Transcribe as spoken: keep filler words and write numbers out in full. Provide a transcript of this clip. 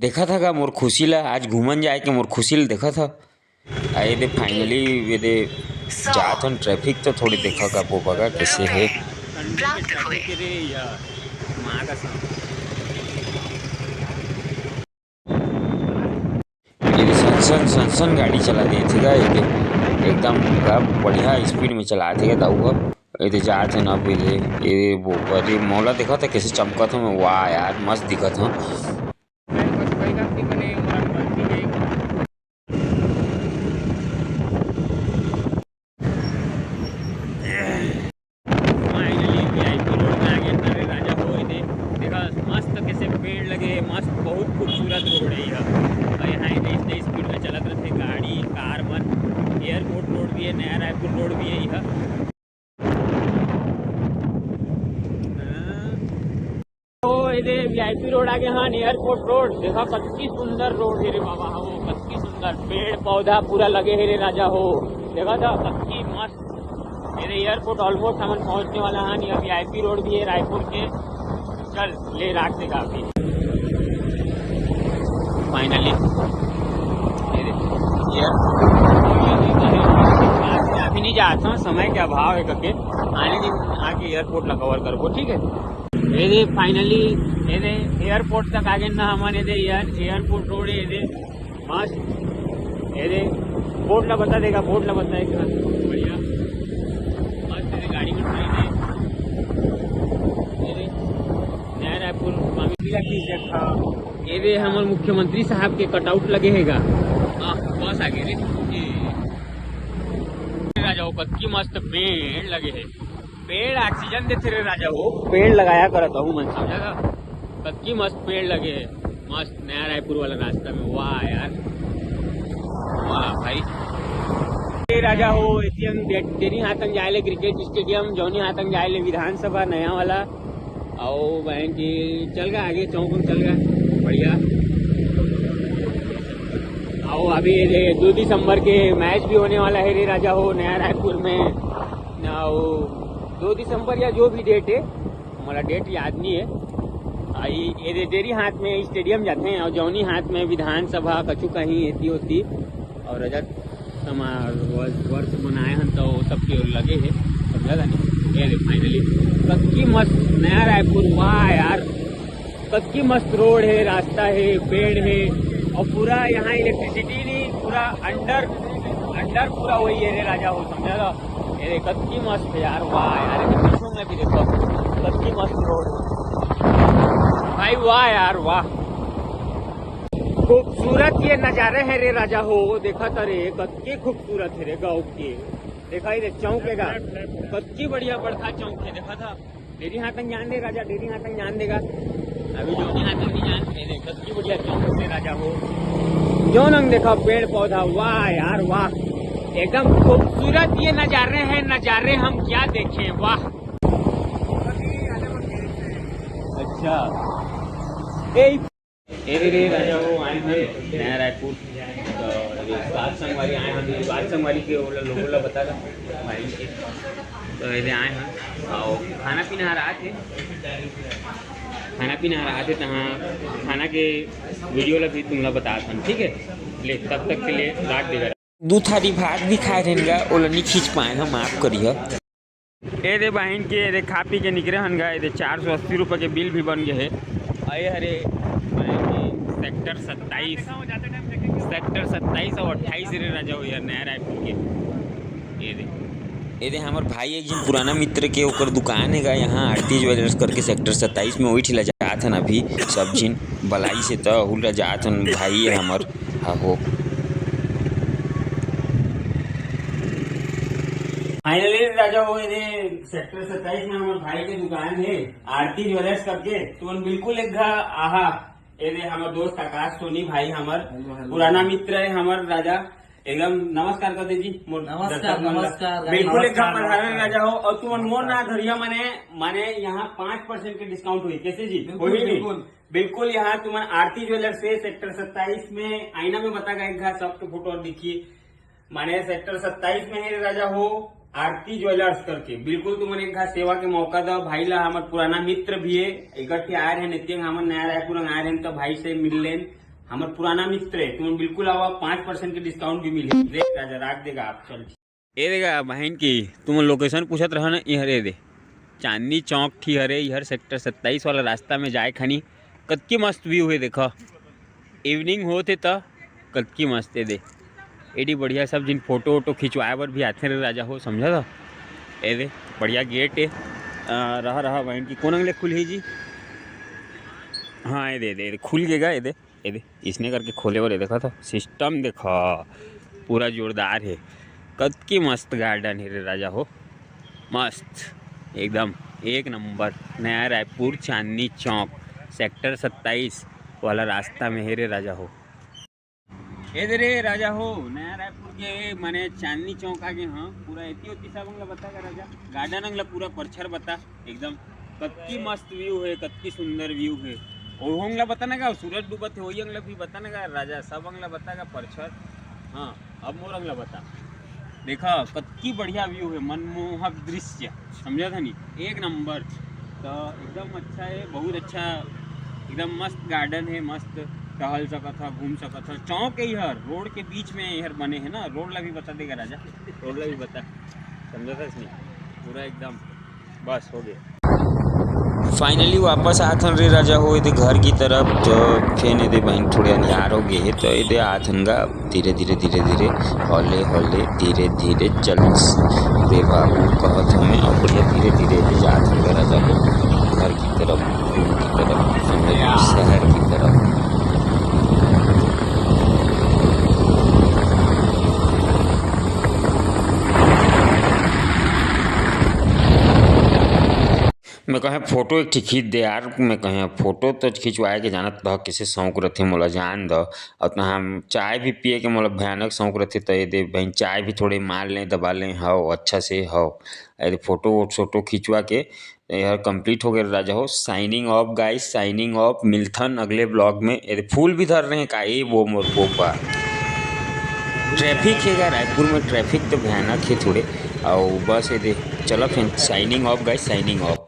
देखत ह का मोर खुशी ला, आज घूमन जाए के मोर खुशी ला देखत ह। आ, ये दे finally, ये दे जात हन, traffic तो थोड़ी देखा का बोबा का कैसे है। ये दे सन सन, सन सन गाड़ी चला देथे गा, ये दे एकदम का बढ़िया speed में चलाथे गा दाऊ ह। ये दे जात हन अब, ये दे, ये दे बोबा रे, मोला देखत ह कैसे चमकत हूँ मैं, वाह यार, मस्त दिखत हूँ। Finally, V I P road में आ गए ना रे राजा हो। ये दे, देखा, मस्त कैसे पेड़ लगे हे, मस्त, बहुत खूबसूरत road है यह। और यहाँ इतने, इतने speed में चलत रहते गाड़ी, car मन। Airport road भी है, नया रायपुर road भी है यह। तो ये दे V I P road आ गए हन, airport road। देखा, कतकी सुंदर road है रे बाबा, हो, कतकी सुंदर, पेड़ पौधा पूरा लगे है रे राजा हो। देखा था, कतकी मस्त। ये दे airport almost हमन पहुंचने वाला हन। ये V I P road भी है रायपुर के। चल, ले राख देगा अभी। Finally, ये दे, ये अभी नहीं जाता हूँ, समय के अभाव है करके। आने दिन आके airport ला cover करबो, ठीक है। ये दे finally, ये दे airport तक आ गए ना हमन। ये दे यार, airport road है, ये दे मस्त। ये दे board ला बता देगा, board ला बता देगा। बढ़िया। मस्त, ये दे गाड़ी में बैठ है। ये दे नया रायपुर स्वामी विवेकानंद का। ये दे हमर मुख्यमंत्री साहब के cutout लगे हे गा। हाँ, बस आ गए रे। ये राजा हो, कतकी मस्त पेड़ लगे हे। पेड़ oxygen देथे रे राजा हो, पेड़ लगाया करत हूँ मैं, समझा था? कतकी मस्त पेड़ लगे हे, मस्त नया रायपुर वाला रास्ता में। वाह यार, वाह भाई। ए राजा हो, एती हम डे-, डेरी हाथन जाए ले cricket stadium, जौनी हाथन जाए ले विधानसभा नया वाला। आओ बहन की, चल गा आगे, चौक में चल गा, बढ़िया। आओ, अभी ये दो दिसंबर के match भी होने वाला है रे राजा हो, नया रायपुर में। आओ, दो दिसंबर या जो भी date है, मोला date याद नहीं है। आ, ये, ये दे-, डेरी हाथ में stadium जाते हैं और जौनी हाथ में विधानसभा, कछु कहीं एती होती और रजत समारोह वर्ष मनाए हन तो वो सब के लगे है, समझा था नहीं? ये दे finally कतकी मस्त नया रायपुर, वाह यार। कतकी मस्त road है, रास्ता है, पेड़ है और पूरा यहाँ electricity नहीं, पूरा under, under पूरा वही है रे राजा हो, समझा था? ये देख, कतकी मस्त है यार, वाह यार, ये पीछे में भी देखो, कतकी मस्त road है भाई, वाह यार, वाह। खूबसूरत ये नजारे हैं रे राजा हो, देखा था रे, कतकी खूबसूरत है रे गाँव के। देखा ही रे, चौक है गा, कतकी बढ़िया बड़का चौक है, देखा था। डेरी हाथन जान दे राजा, डेरी हाथन जान देगा। अभी जौनी हाथन भी जान दे, देख, कतकी बढ़िया चौक है राजा हो। जौन अंग देखा, पेड़ पौधा, वाह यार, वाह। एकदम खूबसूरत ये नजारे हैं, नजारे हम क्या देखें, वाह। अच्छा, ए, ए रे रे राजा हो, आए हैं नया रायपुर। तो अभी बात संगवारी आए हैं, अभी बात संगवारी के ओला लोगों ला बता दो, भाई के। तो ये आए हैं और खाना पीना आ रहा थे, खाना पीना आ रहा थे, तो हाँ, खाना के video ला भी तुमला बता दो, ठीक है? ले, तब तक के लिए राख देगा। दू थारी भात भी खाए रहेन गा, ओला नी खींच पाए हम, माफ करिह। ए दे बहिन के, ए दे खा पी के निकरे हन गा, ए दे चार सौ अस्सी रुपये के बिल भी बन गए है। अरे, अरे, सेक्टर सत्ताईस, सेक्टर सत्ताईस और अट्ठाईस रे राजा हो यार, नया रायपुर के। ए दे, ए दे हमर भाई एक झन पुराना मित्र के ओकर दुकान है गा यहाँ आरती ज्वेलर्स करके सेक्टर सत्ताईस में, वही ठिला जात हन अभी सब झिन बलाई से, त हुला जात हन भाई है हमर। आहो। Finally राजा हो, ये दे सेक्टर सत्ताईस में हमर भाई के दुकान है, आरती ज्वेलर्स करके। तुमन बिल्कुल एक घा आहा, ये दे हमर दोस्त आकाश सोनी भाई, हमर hello, hello। पुराना मित्र है हमर राजा। एकदम नमस्कार कर दे जी, मोर नमस्कार, दर्शक मन ला। नमस्कार, बिल्कुल एक घा नमस्कार, पधारे नमस्कार। राजा हो, और तुमन मोर ना नमस्कार। धरिया मने, माने यहाँ पाँच percent के discount हुई, कैसे जी? बिल्कुल, होही नहीं? बिल्कुल। बिल्कुल, यहाँ तुमन आरती ज्वेलर्स से सेक्टर सत्ताईस में आईना में बता गए घा सबके फोटो और देखिए, माने सेक्टर सत्ताईस में है राजा हो, आरती ज्वेलर्स करके। बिल्कुल तुमन एक घा सेवा के मौका दो, भाई ला हमर पुराना मित्र भी है, इकट्ठे आए रहे नित्य, हमन नया रायपुर आए रहे तो भाई से मिल लेन। हमर पुराना मित्र है, तुम बिल्कुल आवा, पाँच परसेंट के डिस्काउंट भी मिले। देख राजा, राख देगा आप, चल। ए देगा बहन की, तुम लोकेशन पूछत रहा ना, इहर ए दे चांदनी चौक ठी हरे, इहर सेक्टर सत्ताईस वाला रास्ता में जाए खानी। कतकी मस्त व्यू है, देखा, इवनिंग होत हे त कतकी मस्त ए दे। एडी बढ़िया सब जिन फोटो वोटो खिंचवाए बर भी आथे रे राजा हो, समझा था। ए दे बढ़िया गेट है। आ, रहा रहा बहन की, कोन अंग ले खुलही जी? हाँ, ए दे, ए दे, ए दे, खुल गेगा, ए दे। ए दे, इसने करके खोले बर, देखा था सिस्टम, देखा पूरा जोरदार है। कतकी मस्त गार्डन है रे राजा हो, मस्त एकदम एक नंबर। नया रायपुर चांदनी चौक सेक्टर सत्ताईस वाला रास्ता में है रे राजा हो। ए दे रे राजा हो, नया रायपुर के माने चांदनी चौक आगे। हाँ, पूरा एती ओती सब अंगला बता का राजा, गार्डन अंगला पूरा परछर बता एकदम। कतकी मस्त व्यू है, कतकी सुंदर व्यू है। और अंगला बता ना का, सूरज डूबत है, वही अंगला भी बता ना का राजा, सब अंगला बता का परछर। हाँ, अब मोर अंगला बता। देखा, कतकी बढ़िया व्यू है, मनमोहक दृश्य, समझा था नी, एक नंबर। तो एकदम अच्छा है, बहुत अच्छा, एकदम मस्त गार्डन है, मस्त टहल सकत ह, घूम सकत ह। चौक है इहर, रोड के बीच में इहर बने है ना, रोड ला भी बता देगा राजा, रोड ला भी बता, समझा था इसने पूरा एकदम। बस हो गया। फाइनली वापस आथन रे राजा हो एदे घर की तरफ। तो फेन एदे बहन थोड़े अनियार हो गए है, तो एदे आथन गा धीरे धीरे धीरे धीरे, हौले हौले, धीरे धीरे चल रे बाबू कहत हमें। और बढ़िया धीरे धीरे एदे जाथन गा राजा हो घर की तरफ, घर की तरफ, शहर की तरफ। मैं कहे फोटो एक ठिक खींच दे यार। मैं कहे फोटो तो खिंचवाए के जानत ह, किसे शौक रथे मोला जान द। और तो हम चाय भी पिए के मोला भयानक शौक रथे, तो एदे बहन चाय भी थोड़े मार लें, दबा लें, हव अच्छा से हव। अरे फोटो वोटो खिंचवा के यार कंप्लीट हो गया राजा हो। साइनिंग ऑफ गाइस, साइनिंग ऑफ। मिलथन अगले ब्लॉग में। एदे फूल भी धर रहे हैं का, ए वो मोर पोपा। ट्रैफिक है क्या रायपुर में? ट्रैफिक तो भयानक है थोड़े। और बस एदे चलत हैं, साइनिंग ऑफ गाइस, साइनिंग ऑफ।